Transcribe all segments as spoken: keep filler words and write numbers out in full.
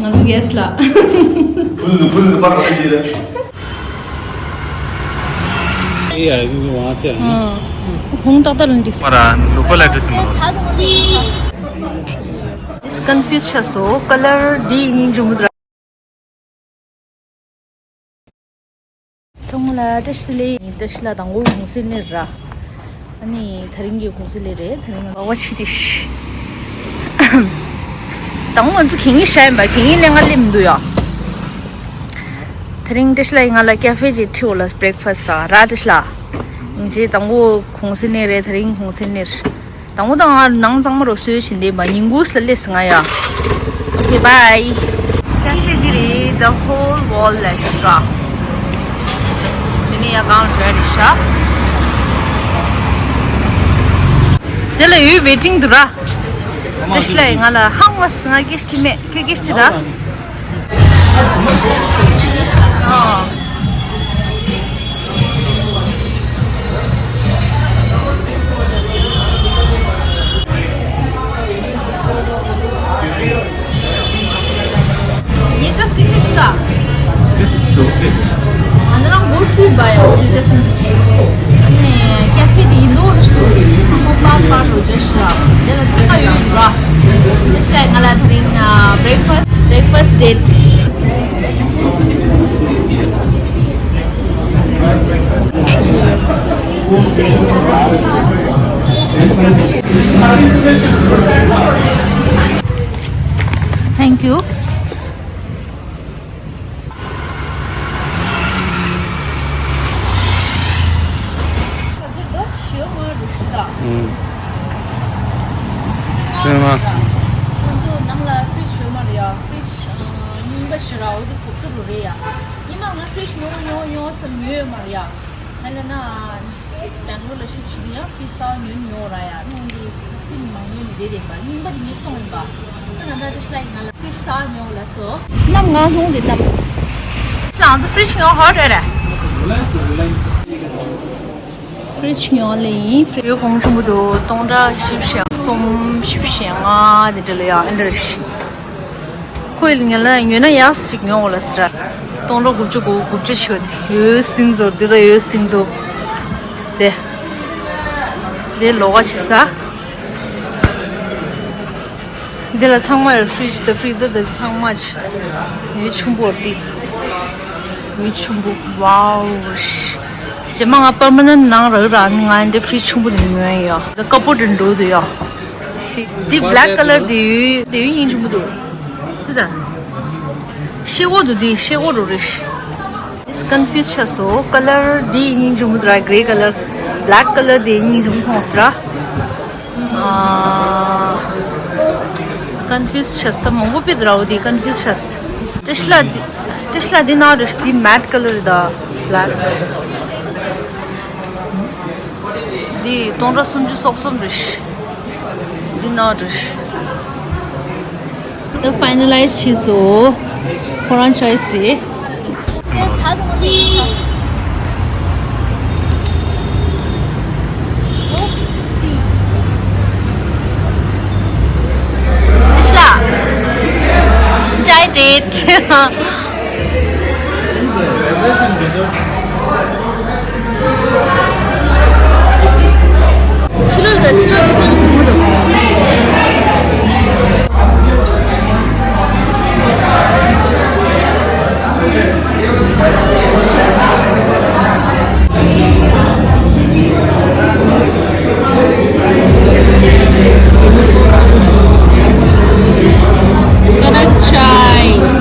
ང་ཚོ་གེ་སི་ལ། ཕུལ་ནི་ཕུལ་ནི་པར་ར་ཡིན་རེད། ཨེ་ཡ་ཡིན་ཡིན་ཝང་ཚེ་ཡང་ཡིན། ཁོང་ཏག་ཏག་ལ་འགྲིག་སོང་། མ་ར་ལུག་པ་ལ་འགྲིག་སོང་། This confuse ཆགས་སོང་། ཀ་ལར་འདི་ཡིན་ཡིན་འཇུ་མུ་དྲ། ཚང་མ་ལ་བཀྲ་ཤིས་བདེ་ལེགས། བཀྲ་ཤིས་ལ་དང་པོ་གུང་སེང་གནས་ར། ཨ་ནི་དེ་རིང་གི་གུང་སེང་གནས་རེད། དེ་རིང་ང་བ་ཆི་དི་ཤི། དང་པོ་ང་ཚོ་གད་སྙིགས་བཤམས་པ། གད་སྙིགས་ལེན་ག་སླེབས་མི་འདུག་ཡ། དེ་རིང་བཀྲ་ཤིས་ལ་ཡིས་ང་ལ་ཀ་ཧྥེ་ཅིག་ཁྲིད་འོ་ལ་བྷི་རེག་ཕ་སི་ཟ་ར། བཀྲ་ཤིས་ལ། ང་ཚོ་དང་པོ་གུང་སེང་གནས་རེད། དེ་རིང་གུང་སེང་གནས་རེད། དང་པོ་དང་ང་ནང་གཙང་མ་རུ་གསོལ་བཞིན་བསྡད་པ། ཉིན་གུང་ལ་སླེབས་སོང་ང་ཡ། Okay, bye. ཀ་ཧྥེ་འདི་རེད། The Whole Wall ལབ་ཤག། འདི་ནས་ཡར་སྒང་རེད་ཤག། དེ་ལ་ཡུལ་ཝེ་ཊིང་འདུག་ར། བཀྲ་ཤིས་ལ་ཡིས་ང་ལ་ཧང་བ་སི་ང་སྐད་ཆ་དྲིས་མེད། ཁྱོད་སྐད་ཆ་དྲིས་ད། ངས་ད་སྲིད་ནི་འདུག་ད། ཏིས་འདུག་ཏིས། ང་ནི་རང་སྒོར་ཁྲིད་པ་ཡ། འོ་དེ་ཅག་སྲིད་ནི་ཞིག། ཨ་ནི་ཀ་ཧྥེ་དེ་ཡིན་འདུག་ཞུ་འདུག། ཚང་མ་པར་པར་རུ་རྒྱ་ཤི་ར། དེ་ལ་ཚང་མ་ཡོད་འདུག་ར། དེ་ཤི་ལ་ང་ལ་དེ་རིང་བྷི་རེག་ཕ་སི་བྷི་རེག་ཕ་སི་ཌེ་ཊི། Thank you. ཚོད་མ། ང་ཚོ་ནང་ལ་ཕི་རིཇ་ཡོད་མ་རེད་ཡ། ཕི་རིཇ་རྙིང་པ་ཞིག་ར། འོ་དེ་གོག་ཏུ་རུ་རེད་ཡ། ཉི་མ་ང་ཕི་རིཇ་ཉོ་ཉོ་ཉོ་བསམ་ཡོད་ཡོད་མ་རེད་ཡ། ཧ་ལས་ན། བེང་ལོར་ལ་ཤི་ཆུ་ཡང་ཕི་རིཇ་གསར་ཉོ་ཉོ་ར་ཡ། ནང་འདི་ཁ་སིམ་མང་ཉོ་ནི་རེད་རེད་པ། རྙིང་པ་འདི་ངས་བཙོང་ཡིན་པ། ཨ་ན་ད་དེ་ཤི་ལ་ཡིན་ང་ལ་ཕི་རིཇ་གསར་ཉོ་ལ་སོ། ནམ་ང་ལྷུང་དེ་ནམ། ཤི་ལ་ང་ཚོ་ཕི་རིཇ་ཉོ་ཧོ་རེད་རེད། ཕི་རིཇ་ཉོ་ལེ་ཡིན། ཡོད་གོང་ཆེན་པོ་དུ་སྟོང་ཕྲག་བཞི་བཅུ་ཞེ་གསུམ་བཞི་བཅུ་ཞེ་ལྔ་དེ་འདྲ་ལ་ཡ། ཨ་འདྲ་རེད། ཁོས་ཉོ་ལ་ཉོས་ན་ཡག་ཞིག་ཉོ་འོ་ལ་ཟེར། སྟོང་ཕྲག་དགུ་བཅུ་གོ་དགུ་བཅུ་ཞིག་ཡོད་སྲིན་ཚོར་དེ་ད་ཡོད་སྲིན་ཚོ། དེ་དེ་ལོག་ག་ཆེ་ས། འདི་ལ་ཚང་མ་ཡོད། ཕི་རིཇ་དང་ཕི་རི་ཛར་དང་ཚང་མ་ཆེ། ཡུལ་ཆུང་པོ་འདི། ཡུལ་ཆུང་པོ། ཝའོ། རྗེས་མ་ང་པར་མ་ནན་ནང་རག་རག་ནི་ང་འདི་ཕི་རིཇ་ཆུང་པོ་འདི་ཉོ་ཡ་ཡོད། འདི་ཀ་པོར་འདི་འགྲོ་འདུག་ཡོད། འདི་འདི་བྷི་ལེག་ཀ་ལར་འདི་ཡོད། འདི་ཡོད་སྙིང་རྗེ་མོ་འདུག། འདི་ད། ཤེལ་སྒོ་འདུག། འདི་ཤེལ་སྒོ་རུ་རེད། This confuse ཆགས་སོང་། ཀ་ལར་འདི་སྙིང་རྗེ་མོ་འདུག་ར། གྷེ་རེ་ཀ་ལར། བྷི་ལེག་ཀ་ལར་འདི་སྙིང་རྗེ་མོ་མཐོང་སོང་ར། ཨ། confuse ཆགས་སོང་། ད་མང་པོ་ཕེབས་འདུག་ར། འོ་འདི་confuse ཆགས་སོང་། བཀྲ་ཤིས་ལགས་འདི། བཀྲ་ཤིས་ལགས་འདི་ནང་རེད། འདི་matte colour་རེད་ད། black། འདི་སྟོང་ཕྲག་སུམ་ཅུ་སོ་གསུམ་རེད། འདི་ནང་རེད། ད་finalize བྱས་སོང་། ཁོ་རང་choice་རེད། Chai date. ཕྱི་ལོགས་ལ་ཕྱི་ལོགས་ཀྱི་ས་ནས་བྱུང་བ་རེད། Gonna try.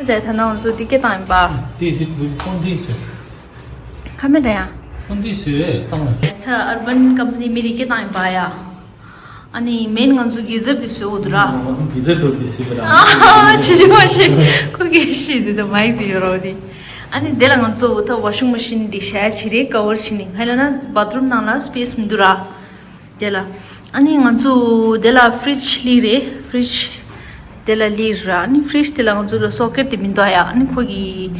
དེ་ད་ནང་ཚོ་འདི་སྐད་བཏང་ཡིན་པ། དེ་དེ་དེ་ཁོང་དེ་ཟེར། ཁ་མེད་རེད་ཡ། ཁོང་དེ་ཟེར་གཙང་ལ། ད་ཨར་བན་ཀམ་པ་ནི་མི་རིགས་སྐད་བཏང་ཡིན་པ་ཡ། ཨ་ནི་མེན་ང་ཚོ་གི་ཟེར་དེ་ཟེར་འོ་དུ་ར། གི་ཟེར་དོ་དེ་ཟེར་ར། ཨ་ཅི་རི་མ་ཤེས། ཁོ་གི་ཤེས་དེ་ད་མ་ཡིག་དེ་ཡོད་རོ་དེ། ཨ་ནི་དེ་ལ་ང་ཚོ་ད་ཝ་ཤིང་མ་ཤིན་དེ་ཤ་ཆི་རེ་ཀ་བར་ཆི་ནི་ཧ་ལ་ན་བ་ཐི་རུམ་ནང་ལ་སི་པེ་སི་མི་འདུག་ར། དེ་ལ། ཨ་ནི་ང་ཚོ་དེ་ལ་ཕི་རིཇ་ལི་རེད། ཕི་རིཇ་དེ་ལ་ལི་ར། ཨ་ནི་ཕི་རིཇ་དེ་ལ་ང་ཚོ་ལ་སོ་ཀེཊ་དེ་མི་འདུག་ཡ། ཨ་ནི་ཁོ་གི་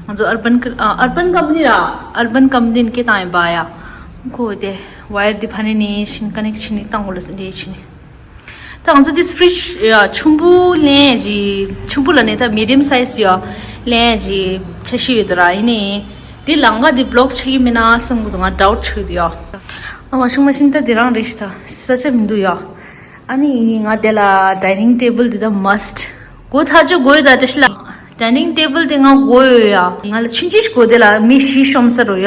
ང་ཚོ་ཨར་བན་ཨར་བན་ཀམ་པ་ནི་ར། ཨར་བན་ཀམ་པ་ནི་ནི་སྐད་བཏང་ཡིན་པ་ཡ། ཁོ་དེ་ཝ་ཡར་དེ་ཕ་ནི་ནི་ཤིན་ཀ་ནེག་ཆི་ནི་བཏང་གོ་ལ་ས་འདྲེ་ཆི་ནི། ད་ང་ཚོ་དེ་ཕི་རིཇ་ཡ་ཆུང་བུ་ལེན་ཡ་ཅི། ཆུང་བུ་ལ་ནི་ད་མི་ཌི་ཡམ་སའི་ཛི་ཡ་ལེན་ཡ་ཅི་ཆ་ཤི་ཡོད་དེ་ར། ཡིན་ནི། དེ་ལང་ག་དེ་བི་ལོག་ཆགས་ཀྱི་མིན་ན་བསམ་གི་འདུག་ང་ཌའུཊ་ཆགས་ཀྱི་འདུག་ཡ། ཨ་ཝ་ཤིང་མ་ཤིན་ད་དེ་རང་རེད་ཤི་ད་ས་ཆ་མི་འདུག་ཡ། ཨ་ནི་ང་དེ་ལ་ཌའི་ནིང་ཊེ་བལ་དེ་ད་མ་སི་ཊི། དགོས་ཐག་ཆོད་དགོས་ཡོད་ད་བཀྲ་ཤིས་ལགས། ཌའི་ནིང་ཊེ་བལ་དེ་ང་དགོས་ཡོད་ཡ། ང་ལ་ཆུང་ཆུང་ཞིག་དགོས་དེ་ལ་མི་བཞི་ཤོང་ས་རོ་ཡ།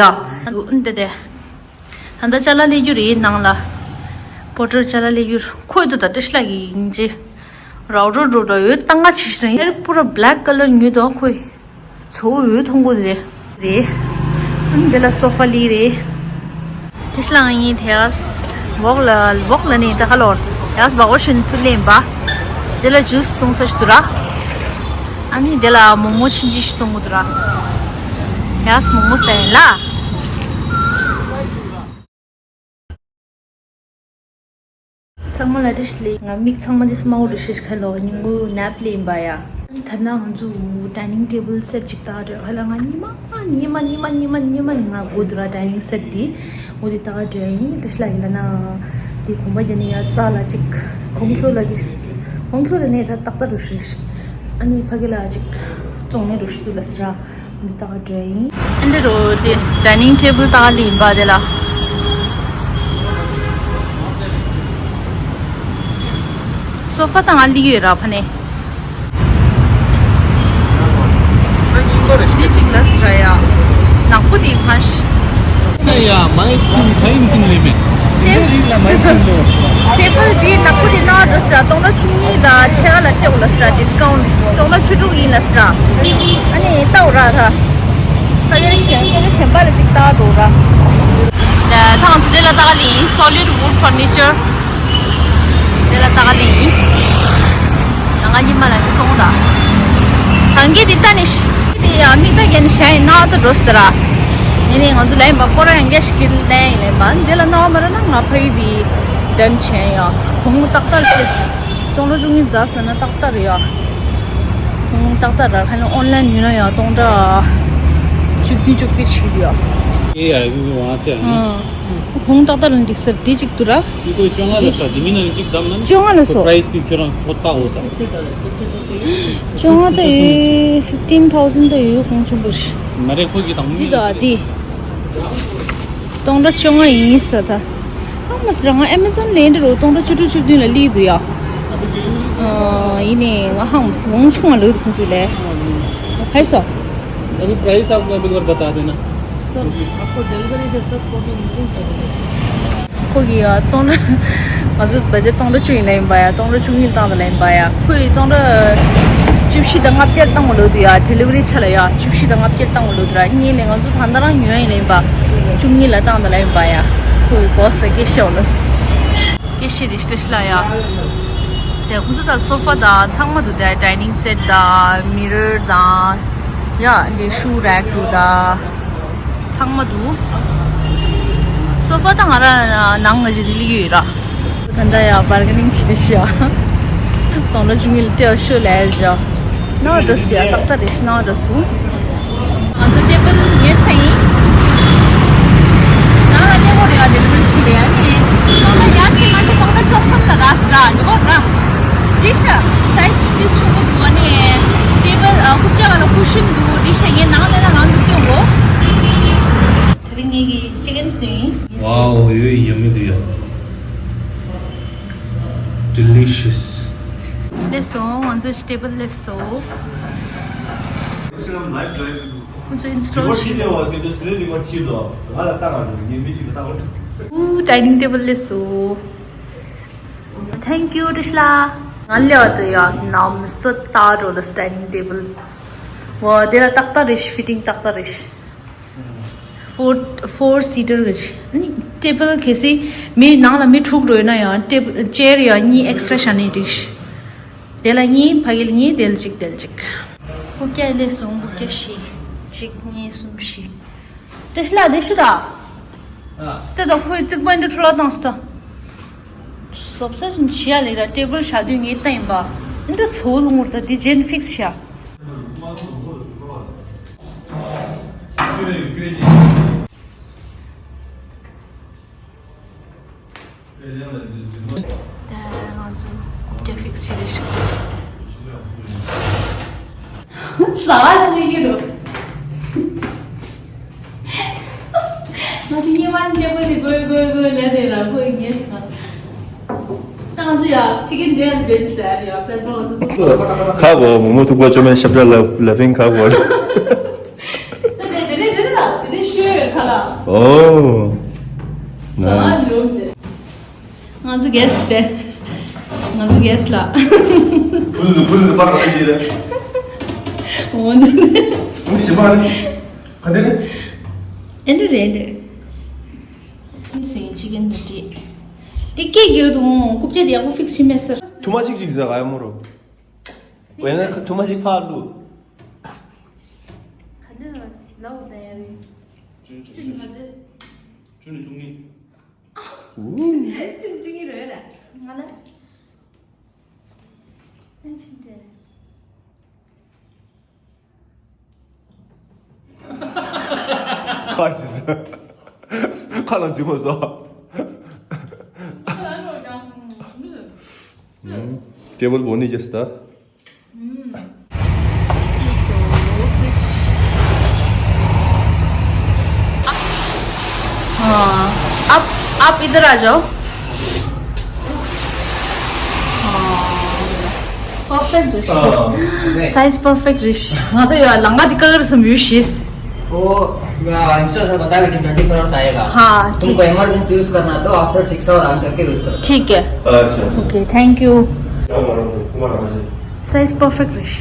འདི་དེ། ད་ལྟ་ཅ་ལག་སླེབས་རྒྱུ་རེད་ནང་ལ། པོ་ཊར་ཅ་ལག་སླེབས་རྒྱུ་ཁོས་དུ་ད་བཀྲ་ཤིས་ལགས་ཀྱི་ཡིན་ཅེ། རའོ་རོ་རོ་རོ་ཡོད་ཏང་ང་ཆི་ཤི་རེད། ཡར་པུ་ར་བྷི་ལེག་ཀ་ལར་ཉོས་དོ་ཁོས། ཚོ་འོད་མཐོང་གོ་དེ་རེད། ཨ་ནི་དེ་ལ་སོ་ཕ་ལི་རེད། བཀྲ་ཤིས་ལགས་ང་ཡིན་དེ་ཡ། ཝོག་ལ་ཝོག་ལ་ནི་ད་ཧ་ལོ། ཡ་སྦ་གོ་ཤུན་སུ་ལེན་པ། དེ་ལ་ཇུས་བཏུང་ས་ཞིག་འདུག་ར། ཨ་ནི་དེ་ལ་མོག་མོག་ཆུང་ཆུང་ཞིག་བཏུང་གི་འདུག་ར། ཡ་མོག་མོག་ཟ་ཡིན་ལ། ཚང་མ་ལ་བཀྲ་ཤིས་བདེ་ལེགས། ང་མིག་ཚང་མ་དེ་སྨྲ་བོ་འདྲ་ཤེས་ཁ་ལོ་ཉིན་མོ་ནེབ་ལེན་པ་ཡ། ད་ནང་ང་ཚོ་ཌའི་ནིང་ཊེ་བལ་སེ་ཊི་ཅིག་ལྟ་འདྲ་ཧ་ལ་ང་ཉི་མ་ཉི་མ་ཉི་མ་ཉི་མ་ཉི་མ་ང་དགོས་འདུག་ར། ཌའི་ནིང་སེ་ཊི་དེ་འོ་དེ་ལྟ་འདྲ་ཡིན། བཀྲ་ཤིས་ལགས་ཀྱི་ལ་ན་དེ་གོམ་པ་རྒྱག་ནས་ཡ་རྩ་ལ་ཅིག་གོང་འཁོད་ལ་ཅིག་གོང་འཁོད་ལ་ནས་ད་ཏག་ཏག་འདྲ་ཤེས། ཨ་ནི་ཕ་གི་ལ་ཅིག་བཙོང་ནས་འདྲ་ཤེས་འདུག་ལ་ཟེར་ར། འདི་ལྟ་ག་འདྲ་ཡིན། ཨ་འདྲ་རོ་དེ་ཌའི་ནིང་ཊེ་བལ་ལྟ་ག་ལེན་པ་དེ་ལ། སོ་ཕ་དང་ང་ལི་ཡོད་ར་ཕ་ནས། འདི་གཅིག་ལ་སི་ར་ཡ། ནག་པོ་དེ་ང་ཤི། ཡ་མའི་ཁུང་ཁ་ཡིན་ཁུང་ལེ་མེ། དེ་རིགས་ལ་མའི་ཁུང་ལོ། ཊེ་བལ་འདི་ནག་པོ་འདི་ནང་འགྲོ་ཟེར་སྟོང་ཕྲག་བཅུ་གཉིས་དང་ཕྱེད་ཀ་ལ་སྤྲད་དགོས་ལ་ཟེར་ཌི་སི་ཀའུན་ཊི་སྟོང་ཕྲག་བཅུ་དྲུག་ཡིན་ལ་ཟེར། ཨ་ནི་ལྟ་འོ་ར་ད། ད་ག་ནས་གཞན་ག་ནས་གཞན་པ་ལ་ཅིག་ལྟ་འགྲོ་ར། ད་ཐང་ཚོ་དེ་ལ་ལྟ་ག་ལ་ཡིན། སོ་ལིཌ་ཝུཌ་ཕར་ནི་ཅར་དེ་ལ་ལྟ་ག་ལ་ཡིན། ང་གཉིས་མ་ལ་ནི་བཙོང་ད། ད་གིན་དེ་ལྟ་ནི་ཤི་དེ་ཡང་མིག་ལྟ་གན་ཤ་ཡིན་ན་ད་འགྲོ་ཟེར་ར། ཡིན་ནའི་ང་ཚོ་ལན་པ་སྐོར་ར་ཡང་རྒྱ་ཞིག་གི་ལན་ཡིན་ལན་པ་འདི་ལ་ནོར་མ་ར་ན་ང་ཕ་ཡི་དེ་ཌན་བྱས་ཡ། གོང་ཏག་ཏག་རེད། སྟོང་ཕྲག་བཅུ་གཉིས་རྫ་ཟེར་ན་ཏག་ཏག་རེད་ཡ། གོང་ཏག་ཏག་ར་ཁ་ན་ཨོན་ལན་ཉོས་ན་ཡ་སྟོང་ཕྲག་བཅུ་བདུན་བཅུ་བརྒྱད་ཆིག་རེད་ཡ། ཨེ་ཡ་ཡུ་ཝང་ཚེ་ཨ། གོང་ཏག་ཏག་ར་འགྲིག་ཟེར་དེ་གཅིག་ཏུ་ར། ཡུ་གོ་བཅོ་ལྔ་ལ་ས་དེ་མིན་ན་གཅིག་བདམས་ན་བཅོ་ལྔ་ལ་སོ། པ་རའི་སི་དེ་ཁྱོད་རང་ཁོ་ལྟ་འོ་ས། བཅོ་ལྔ་ད་ཡོད། ཕིཕ་ཊིན་ཐའུ་ཟེན་ད་ཡོད་གོང་ཆེན་པོ་རེད། མ་རེད་ཁོ་གི་དང་མི་འདི་དང་འདི། སྟོང་ཕྲག་བཅོ་ལྔ་ཡིན་ས་ད། ཧང་མ་སི་ར་ང་ཨེ་མ་ཛོན་ལེན་འདྲ་རོ་སྟོང་ཕྲག་བཅུ་དྲུག་བཅུ་བདུན་ལ་ལི་འདུག་ཡ། ཨ་ཡིན་ནའི་ང་ཧང་མ་སི་ལོང་ཆུང་བ་ལོས་ཁོང་ཚོས་ལས། ཧའི་སོ། अभी प्राइस आपको अभी बार बता देना। सर, आपको डिलीवरी के साथ फोर्टीन रुपीज़ लगेगा। ཁོ་གི་ཡ་སྟོང་ཕྲག་ང་ཚོ་བ་ཇེཊ་སྟོང་ཕྲག་བཅུ་ཡིན་ལ་ཡིན་པ་ཡ། སྟོང་ཕྲག་བཅུ་གཉིས་བཏང་དང་ལ་ཡིན་པ་ཡ། ཁོ་ཡི་སྟོང་ཕྲག་བཅུ་བཞི་དང་ལྔ་བརྒྱ་བཏང་བ་ལོས་འདུག་ཡ། ཌི་ལི་ཝ་རི་ཆ་ལ་ཡ་བཅུ་བཞི་དང་ལྔ་བརྒྱ་བཏང་བ་ལོས་འདུག་ར། གཉིས་ལས་ང་ཚོ་ད་ལྟ་རང་ཉོ་ཡ་ཡིན་ལ་ཡིན་པ། བཅུ་གཉིས་ལ་བཏང་དང་ལ་ཡིན་པ་ཡ། ཁོ་ཡི་བོ་སི་ལ་སྐད་ཤེས་འོ་ལ། སྐད་ཤེས་དེ་ཤི་ཏ་ཤི་ལ་ཡ། དེ་ཁོང་ཚོ་ད་སོ་ཕ་ད་ཚང་མ་འདུག་དེ་ཌའི་ནིང་སེ་ཊི་ད་མི་རར་ད་ཡ་འདི་ཤུ་རེག་འདུག་ད། ཚང་མ་འདུག་སོ་ཕ་ད་ང་ར་ནང་ང་ཞིག་དེ་ལིག་ཡོད་ར། ད་ད་ཡ་བར་ག་ནིང་ཆི་དེ་ཤི་ཡ། སྟོང་ཕྲག་བཅུ་གཉིས་ལ་སྤྲད་ཤོ་ལས་ཡ། ནོ་འགྲོ་སི་ཡ་ཏག་ཏག་རེད་ཤི་ནོ་འགྲོ་སུ། ང་ཚོ་ཊེ་བལ་ཉོས་ཚར་ཡིན། ནང་ལ་སླེབས་ཡོད་རེད་ཡ། ཌེ་ལི་ཝ་རི་བྱས་རེད་ཡ་ནི། སོ་ལ་ཡ་ཆེ་མ་ཆེ་སྟོང་ཕྲག་བཅུ་གསུམ་ལ་རག་སི་ར་འགྲོ་གོ་ར། འགྲིག་ཤག་སའི་ཛི་ཏིས་ཆུང་ངུ་འདུག་ཨ་ནི་ཊེ་བལ་ཨ་རྐུབ་བཀྱག་ལ་ཀུ་ཤན་འདུག་འགྲིག་ཤག་ངས་ནང་སླེབས་ན་རང་འདུག་སྐྱོང་གོ། དེ་རིང་ངེད་ཀྱི་ཅི་ཀན་བཟོས་ཡིན། ཝའོ་ཡོད་ཡ་མི་འདུག་ཡ། Delicious. སླེབས་སོང་། ང་ཚོའི་ཊེ་བལ་སླེབས་སོང་། ཁོང་ཚོ་ཨིན་སི་ཊོལ་བྱས། ཨུ། ཌའི་ནིང་ཊེ་བལ་སླེབས་སོང་། Thank you བཀྲ་ཤིས་ལགས། ང་ལ་དེ་ཡ་ནམ་སི་ཏ་རོ་ལ་ཌའི་ནིང་ཊེ་བལ། ཝ་དེ་ལ་ཏག་ཏག་རེད། ཕི་ཊིང་ཏག་ཏག་རེད། ཕོར་ཕོར་སི་ཊར་གི་ནི་ཊེ་བལ་གལ་སྲིད་མི་ནང་ལ་མི་དྲུག་རེད་ན་ཡང་ཊེ་བལ་ཅེར་ཡ་གཉིས་ཨེག་སི་ཊྲ་བཞག་ནས་འགྲིག་ཤི། དེ་ལ་གཉིས། ཕ་གི་ལ་གཉིས། དེ་ལ་གཅིག་དེ་ལ་གཅིག་རྐུབ་བཀྱག་སླེབས་སོང་། རྐུབ་བཀྱག་བཞི། གཅིག་གཉིས་གསུམ་བཞི། དེ་ཤི་ལ་དེ་ཤི་ད། ཨ། དེ་ད་ཁོའི་རྩིག་པ་འདི་འཕྲོ་བརླག་བཏང་སྟེ། སོབ་ས་ཞིག་བྱེད་ཡ་ལེགས་ར། ཊེ་བལ་བཞག་དུས་ངས་ལྟ་ཡིན་པ། འདི་འདྲ་ཚོ་ལུང་བར་ད་འདི་རྗེན་ཕིག་སི་བྱ། ད་ང་ཚོ་རྐུབ་བཀྱག་ཕིག་སི་བྱེད་རེ་ཞིག་ཟ་བ་ལ་ལས་ཀྱི་རོ། ང་ཚོ་གཉིས་མ་གཉིས་པོ་དེ་དགོས་དགོས་དགོས་ལས་དེ་ར་དགོས་ངེས་སོ། ཏང་ཙི་ཡ་ཅི་གིན་དེ་ཡང་བེད་ཟེར་ཡ་དཔེར་ན་ང་ཚོ་སུ། ཁ་བོ་མོ་མོ་ཐུག་པ་ཅོ་མེན་ཤབ་ར་ལ་ལ་ཕིང་ཁ་བོ། དེ་ནས་དེ་ནས་དེ་ནས་ལ་དེ་ནས་ཤོད་ཁ་ལ། ཨོ། ཟ་བ་འགྲོ་དེ། ང་ཚོ་གེ་སི་དེ། ང་ཚོ་གེ་སི་ལ། ཕུལ་ནི་ཕུལ་ནི་པར་ར་ཡི་རེད། འོ་ནི། ཨུམ་ཞི་མ་རེད། ག་འདྲ་རེད། ཨེ་འདྲ་རེད་འདྲ། ཨུམ་སུ་ཡིན་ཅི་གིན་འདི་བྲིས། འདི་སྐད་རྒྱག་འདུག་རྐུབ་བཀྱག་དེ་ཡག་པོ་ཕིག་སི་བྱེད་མེད་ཟེར། ཐུ་མ་ཅིག་ཅིག་ཟ་ག་ཡ་མོ་རོ། ཝེ་ན་ཐུ་མ་ཅིག་ཕ་ལུ། ག་འདྲ་ལ་ལ་འོ་ད་ཡ་རེད། ཅུ་ནི་མ་ཟེར། ཅུ་ནི་ཅུང་ངི། ཨུ། ཅུང་ཅུང་ངི་རེད་ལ། ང་ལ། ཨན་ཆིན་ཏེ། ཁ་ཅི་ཟེར། ཁ་ལ་འཇུ་མ་ཟོ། ཁ་ལ་འགྲོ་ཀྱང་། ཨུམ། ཊེ་བལ་བོ་ནི་ཇེས་ད། हाँ, आप, आप इधर आ जाओ। हाँ, perfect रिश। साइज perfect रिश। हाँ, तो यार, लंगा दिक्कत कर सम विशेष। वो, मैं इंस्टॉल सर बता, लेकिन ट्वेंटी फोर आवर्स आएगा। हाँ, तुमको ठीक। इमरजेंसी यूज़ करना तो आफ्टर सिक्स आवर ऑन करके यूज़ कर सकते हो। ठीक है। अच्छा, अच्छा। Okay, thank you. क्या हुआ, कुमार राजे? साइज परफेक्ट रिश।